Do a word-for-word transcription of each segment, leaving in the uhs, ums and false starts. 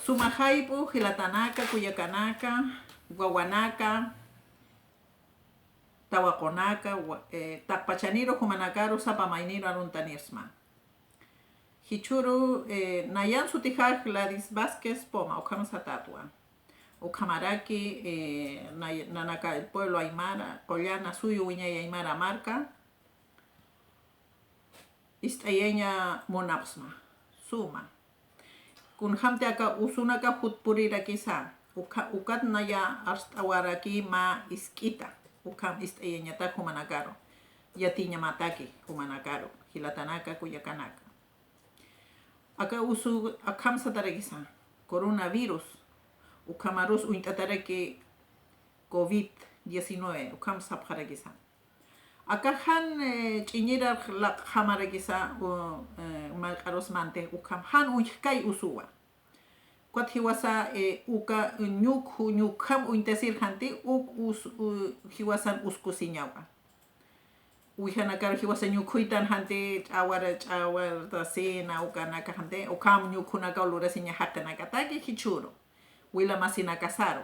Suma jayp'u jilatanaka, kullakanaka, wawanaka, tawaqunaka, wa-, eh, taqpachaniru jumanakaru sapa mayniru aruntanïsma. Jichhüru, eh, nayan sutixax Gladys Vázquez Poma, ukham satätwa. Ukhamaraki, eh, nay-, nanaka el pueblo aymara, qullana suyu wiñay aymara marka, ist'ayaña munapxsma, suma. Kunjamti aka usunaka jutpurirakisa, uka-, ukat naya arst'awaraki mä isk'ita, ukham ist'ayañatak jumanakaru, yatiñamataki jumanakaru, jilatanaka, kullakanaka. Aka usu akham satarakisa, coronavirus, ukhamarus uñt'ataraki covid diecinueve, ukham sapxarakisa. Aka jan, eh, ch'iñirar laqjamarakisa, u, eh, mayq'arus mantix ukham jan uñjkay usuwa. Ukat jiwasa, eh, uka ñukhu, ñukham uñtasir janti, uk us-, u, jiwasan uskusiñawa. Uwijanakar jiwasa ñukhuytan janti, ch'awar, ch'awartasina, ukanaka janti, ukham ñukhunakaw lurasiña jaqinakataki jichhüru. Wila masinakasaru.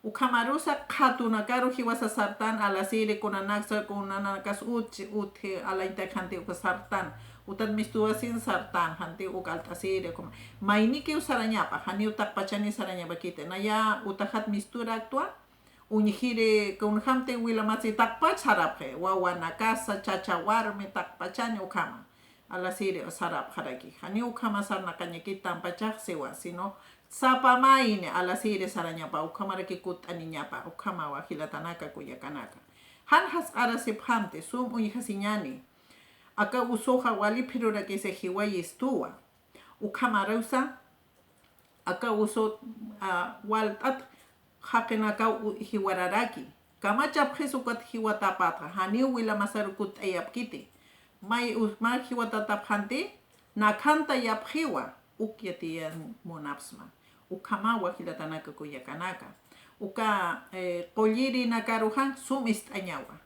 Ukhamarusa qhatunakaru jiwasa sartan, alasiri kunanaksa, kunanakas utji, utji, alañtak janti uka sartan. Utat mistuwasin sartan, janti uka alt'asiri, ukhama. Maynikiw sarañapa, janiw taqpachani sarañapakiti. Naya utajat misturaktwa, uñjiri kunjamti wila masi taqpach sarapxi, wawanakasa, chacha warmi taqpachani ukhama. Alasiri sarapxaraki. Janiw ukhama sarnaqañakit tampachax siwa, sino sapa mayni alasiri sarañapa, ukhamaraki kutt'aniñapa, ukhamawa jilatanaka, kullakanaka. Jan jasq'arasipxamti, sum uñjasiñani. Aka usuxa wali phirurakisa jiwayistuwa. Ukhamarusa, aka usu, a, walt'at jaqinakaw u-, jiwararaki. Kamachapxis ukat jiwatapatxa, janiw wila masaru kutt'ayapkiti. May u-, mä jiwatatapxanti, nakhantayapxiwa, uk yatiyañ munapxsma. Ukhamawa jilatanaka, kullakanaka. Uka, eh, qullirinakaruxa sum ist'añawa.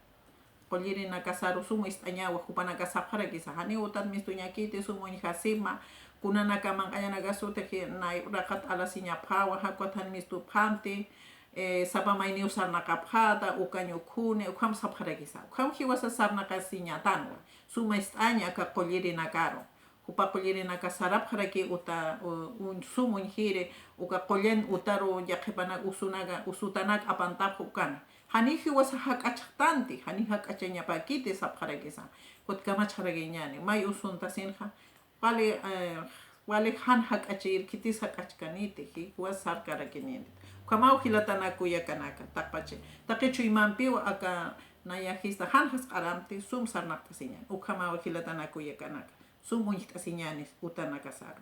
Qullirinakasaru sum ist'añawa, jupanaka sapxarakisa, janiw utat mistuñakiti, sum uñjasima, kunanaka manq'añanakasutix nay uraqat alasiñapxawa, jakuwat jan mistupxamti, eh, sapa mayniw sarnaqapxäta, uka ñukhuni, ukham sapxarakisa. Ukham jiwasa sarnaqasiñatanwa, suma ist'aña aka qullirinakaru. Jupa qullirinaka sarapxaraki uta, u-, un-, sum uñjiri, uka qullan utaru yaqhipanak usunaka, usutanak apantapxi ukana. Jani jiwasa jak'achxtanti, jani jak'achañapakiti sapxarakisa. Kutkamachxarakiñani, may usuntasinxa, wali, eh, wali jan jak'achirkitis jak'achkaniti, jiwas sarkarakiniti. Ukhamaw jilatanaka, kullakanaka, taqpachi. Taqi chuymampiw aka naya jista jan jasq'aramti, sum sarnaqtasiñan. Ukhamaw jilatanaka, kullakanaka. Sum uñjt'asiñanis utanakasaru.